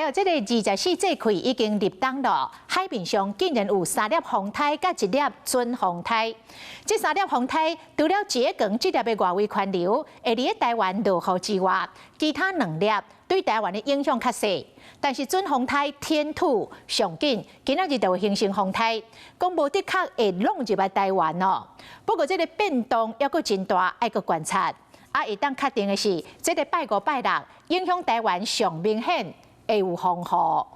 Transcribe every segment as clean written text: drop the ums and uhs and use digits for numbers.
了，這个24節氣已經入冬囉，海面上竟然有三粒風颱佮一粒準風颱。這三粒風颱除了一个這粒的外圍環流會佇台灣落雨之外，其他兩粒對台灣的影響較細。但是準風颱天兔上緊，今仔日就會形成風颱，講無的確會弄入來台灣哦。不過這个變動猶閣真大，愛閣觀察。啊，會當確定的是，這个拜五拜六影響台灣上明顯會有風雨。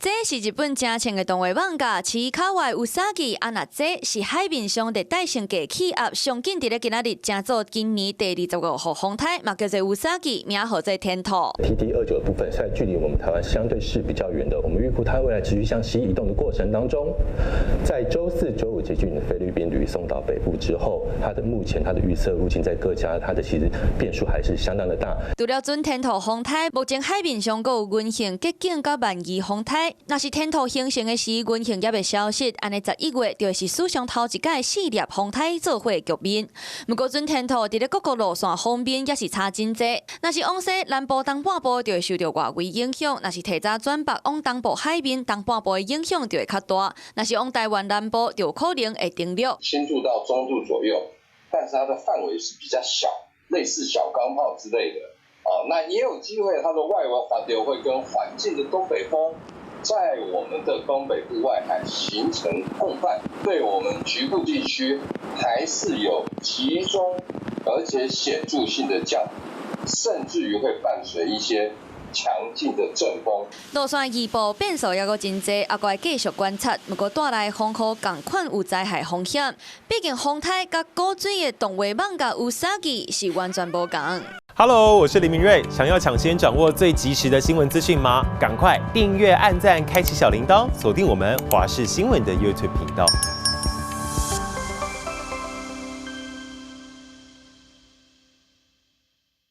這是日本誠穿的動畫漫畫《ちいかわうさぎ》，啊若這是海面上熱帶性低氣壓上緊佇咧今仔日成做今年第25號風颱，嘛叫做うさぎ，名號做天兔。 TD 29的部分，現在距離我們台灣相對是比較遠的。我們預估它未來持續向西移動的過程當中，在週四、週五接近菲律賓呂宋島北部之後，它的目前它的預測路徑在各家，它的其實變數還是相當的大。除了準天兔風颱，目前海面上閣有銀杏、橘警佮鰻魚風颱。若是天兔形成的時，銀杏猶未消失，按呢11月就會是史上頭一擺四粒風颱做伙局面。毋過準天兔佇咧各國路線方面也是差真濟。若是往西南部東半部就會受著外圍影響，若是提早轉北往東部海面東半部的影響就會較大。若是往台灣南部就有可能會停落。輕度到中度左右，但是它的範圍是比較小，類似小鋼炮之類的。哦，那也有機會，它的外圍環流會跟環境的東北風，在我們的東北部外海形成共伴，對我們局部地區還是有集中而且顯著性的降雨，甚至於會伴隨一些強勁的陣風。路線預報變數猶閣真濟，猶閣愛繼續觀察。毋過帶來風雨仝款有災害風險，畢竟風颱佮古錐的動畫漫畫うさぎ是完全無仝。 Hello，我是林明瑞。想要搶先掌握最及時的新聞資訊嗎？趕快訂閱、按讚、開啟小鈴鐺，鎖定我們華視新聞的 YouTube 頻道。